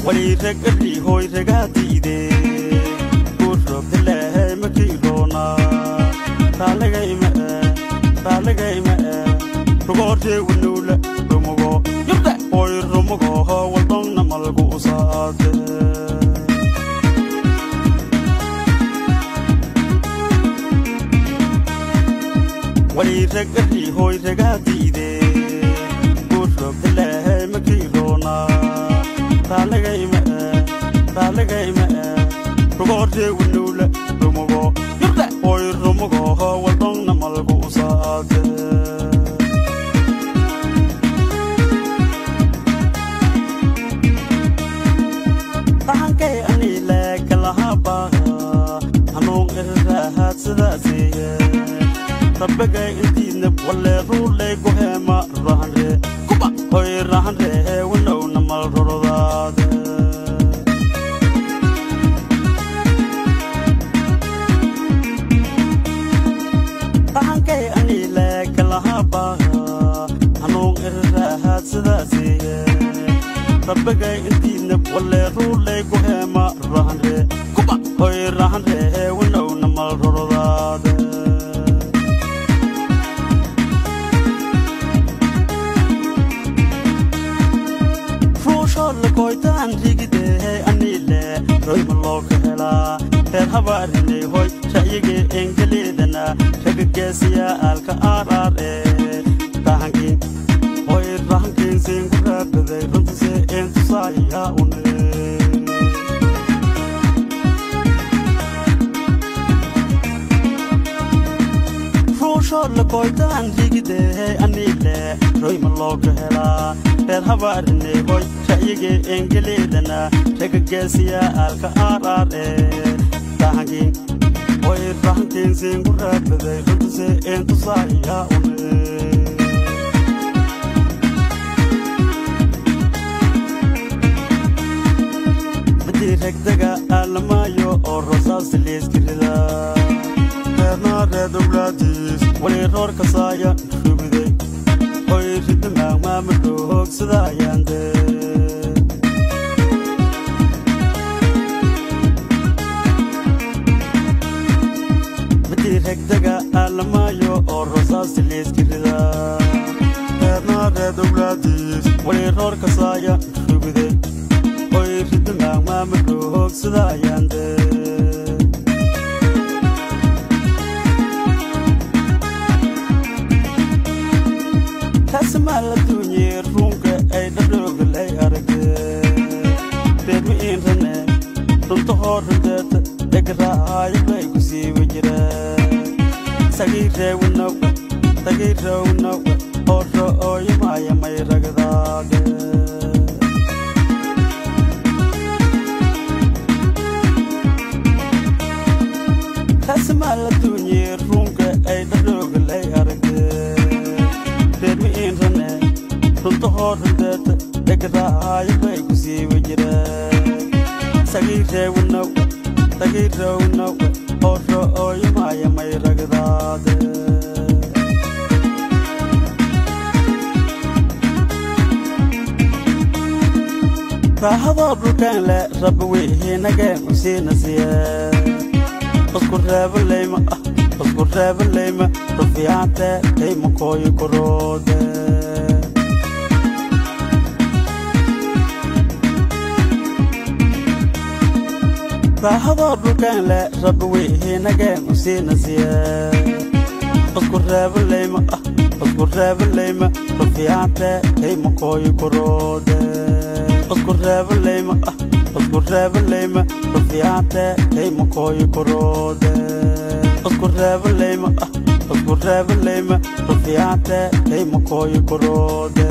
Wali ragari hoy ragaadiide Gurrobdile makiirona Raalagayma raalagayma Rugoorte wunuule rumugo Yurda hoy rumugo waldonna malgu usaade Wali ragari hoy ragaadiide Gurrobdile makiirona Raalagayma raalagayma Rugoorte wunuule rumugo Yurda hoy rumugo waldonna malgu usaade Rahankay anile kalahaba hanuun irrahaad sidaasiye Rabbigay intiidna walle ruuley goheema rahanre kuba hoy rahanre wanowna mal rorodaade Rahankay anile kalahaba hanuun irrahaad sidaasiye Rabbigay intiidna walle ruuley goheema rahanre kuba hoy rahanre wanowna mal rorodaade Ruushoola koytaan rigide anile royma loo ka helaa reer habaarinay hoy ra'yigii engeliidana ragageesiya aalka aaraare Rahankiin hoy rahankiin siin ku raabaday runtise een tusaaya une Ruushoola koytaan rigide anile royma loo ka helaa reer habaarinay hoy ra'yigii engeliidana ragageesiya aalka aaraare Rahankiin hoy rahankiin siin ku raabaday runtise een tusaaya une Midii ragdaga aalamaayo oo rosaas liiskirida Reerna reer owlaadiis wali roorka saaya ruguday Hoy ridda maagmaama roogsadaayaande Midii ragdaga aalamaayo oo rosaas liiskirida Reerna reer owlaadiis wali roorka saaya ruguday Hoy ridda maagmaama roogsadaayaande Taasmaal adduunye runka ay dhadhoogalay aragtee Reerma iin rane runta hor runteeta dhegraayo bay ku siiwa jireen Sagiireewnow sagiireewnow horro ooyamaaya may ragdaade Taasmaal adduunye runka ay dhadhoogalay aragtee Reerma iin rane runta hor runteeta dhegraayo bay ku siiwa jireen Sagiireewnow sagiireewnow horro ooyamaaya may ragdaade Raahadoo dhulkaan le rabbi wixiinageen u siina siye Isku reebo leyma isku reebo leyma rufiyaante kayma kooyi koroode Raahadoo dhulkaan le rabbi wixiinageen u siina siye Isku reebo leyma isku reebo leyma rufiyaante kayma kooyi koroode Isku reebo leyma isku reebo leyma rufiyaante kayma kooyi koroode Isku reebo leyma isku reebo leyma rufiyaante kayma kooyi koroode.